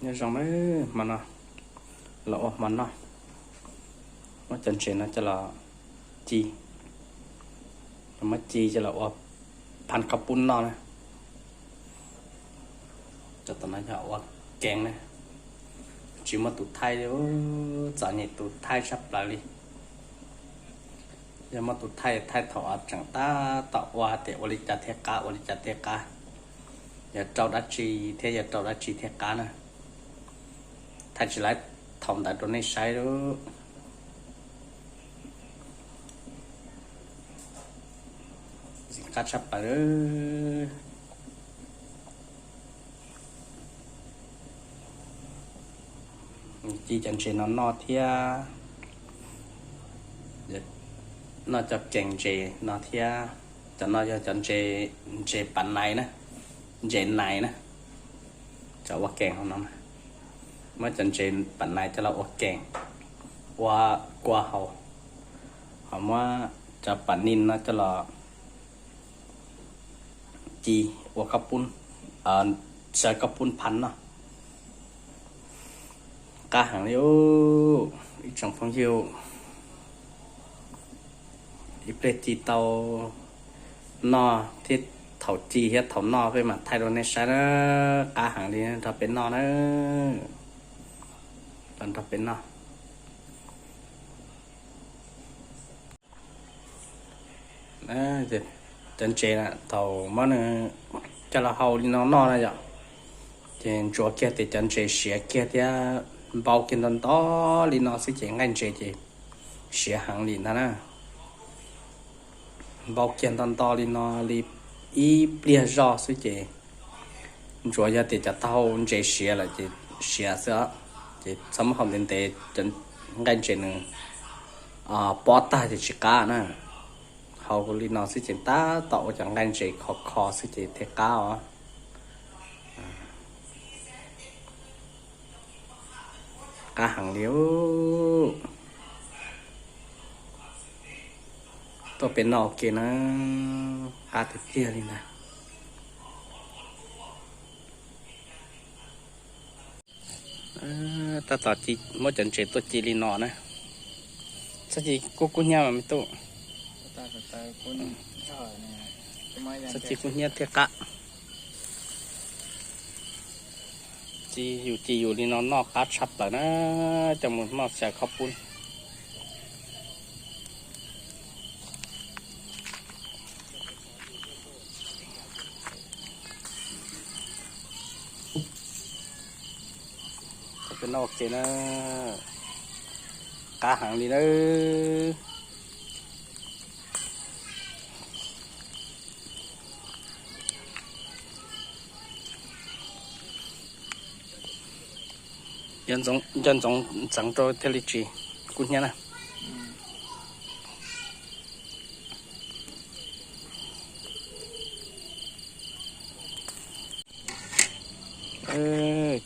Nyob zoo nawb, hmo no los ua hmo noj, muab cov ntses no coj los ci, muab ci coj los ua phaj khaub poob noj na. Cov tom no yog ua kees na, tsis muaj tus thaij li, txom nyem tus thaij tshaj plaws li. Yog muaj tus thaij, thaij thaum tseem tab tom ua tias ua li cas thiaj qab, ua li cas thiaj qab, yog rau dab tsi thiab, yog rau dab tsi thiaj qab na. Thaij tsis laib thaum ntawd rau nej saib lawm. Ntxim qab tshaj plaws. Ci cov ntses no noj thiab, noj cov kees ntses no thiab. Cov no yog cov ntses, ntses pam nais na, ntses nais na. Cov ua kees hauv no, muab cov ntses pam nais coj los ua kees, ua kua hau, ho muab cov pam nij no coj los ci ua khaub poob, xyaw khaub poob phaj noj. Qab heev li ib tsoom phooj ywg. Ib pliag ci tau noj thiab, thaum ci thiab thaum noj peb mam thaij rau nej saib na. Qab heev li, nrog peb noj na, nrog peb noj. Cov ntses na, thaum muab nws coj los hau li no noj na yom, ces ntsuas kiag tias cov ntses siav kiag thiab npau kiag nto nto li no xwb ces nqaij ntses ces siav heev li ntag na. Npau kiag nto nto li no li ib pliag zoj xwb ces ntsuas yog tias cov taub hau ntses siav lawm ces siav xwb, ces txhob muab hau ntev ntev, nqaij ntses nws pob tag ces tsis qab na. Hau li no xwb ces tab tom ua cov nqaij ntses khov kho xwb ces thiaj qab os. Qab heev li. Tuaj pem no ua ke na, qab tiag tiag li ntag. Tab tom muab cov ntses tuaj ci li no na. Txhob ci kub kub hnyiab mas me tub. Txhob ci kub hnyiab thiaj qab. Ci yus ci yus li no noj qab tshaj plaws na, coj mus noj xyaw khaub poob. Peb noj ua ke na, qab heev li nawb. Nco ntsoov ntxeev rau thiaj li tsis kub hnyiab na.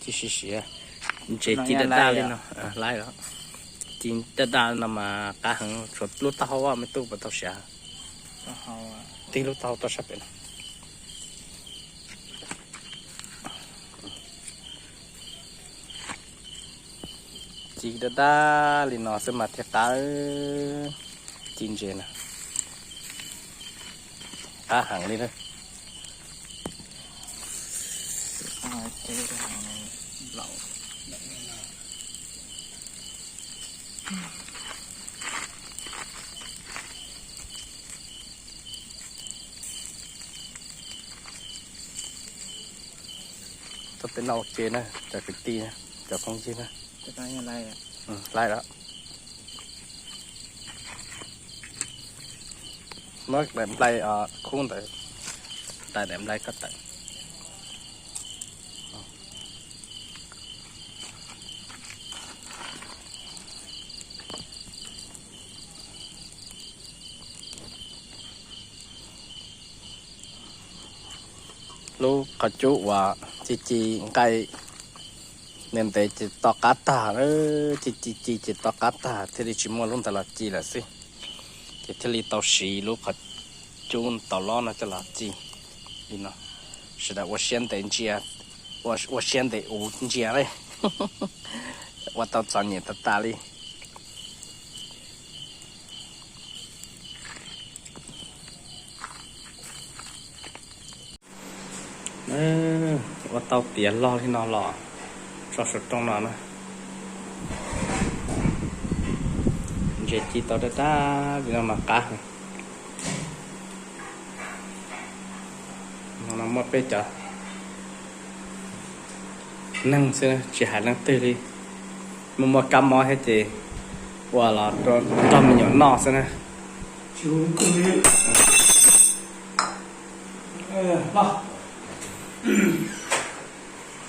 Ci siav siav, ntses ci daj daj li no, laiv los ci daj daj no mas qab heev, tshuav lub taub hau me tub puas tau siav? Tib lub taub hau tuaj sab pem no. Ci daj daj li no xwb mas thiaj qab, ci ntses na, qab heev li na. Tuaj pem no ua ke na cov kwv tij, cov phooj ywg na. Laiv lawm. Muab daim nplai khub ntawd, daim nplai ko taw. Lub qhov cub uas ci ci nqaij ntev ntev ces to qab tag, ci ci ci ces to qab tag thiaj li tsis muaj lub ntawd los ci lawm xwb. Ces thiaj li tau siv lub qhov cub tau lob no coj los ci li no. Sawv daws ua siab ntev ntsia, ua siab ntev uv ntsia li. Ua tau txom nyem tas tas li. Ua tau tiav log li no los tso saum rooj no na. Ntses ci tau daj daj li no mas qab heev. No muaj peb cov neeg xwb, tsis hais leej twg li. Muaj muaj kab mob thiab ces ua los nrog me nyuam noj xwb na.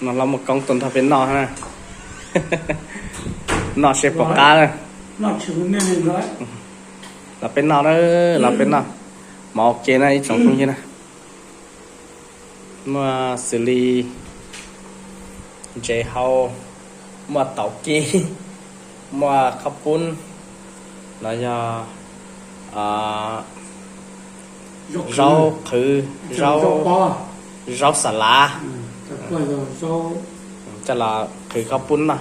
No los muaj koob tuaj nrog peb noj na. Noj seb puas qab na. Los peb noj na, los peb noj. Mov ua ke na ib tsoom phooj ywg na. Muaj xws li ntses hau, muaj taum kib, muaj qhob pub, no yog zaub qhwv, zaub, zaub xa lav, coj los qhwv qhob pub no.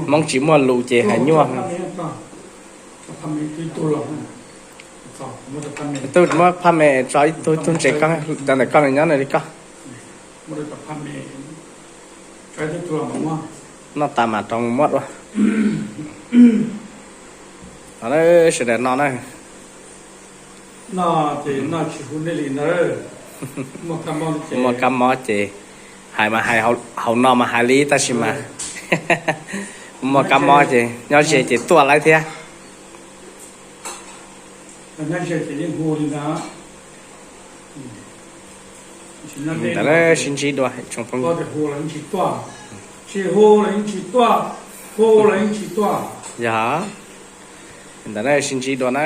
Hmoob tsis muaj lus ces hais nyuaj. Twb muab phaj me tso ib tug, ib tug ntses koj, cov ntawm koj nws nyob nws li koj. Noj tas mam rov mus muab dua. Sawv daws no na. Muaj kab mob ces hais mas hais, hauv no mas hais li tab sis mas muaj kab mob ces nyob ze ces tuaj lawm thiab. Ntawd sib ntsib dua tsoom phooj ywg. Yog, ntawd sib ntsib dua na.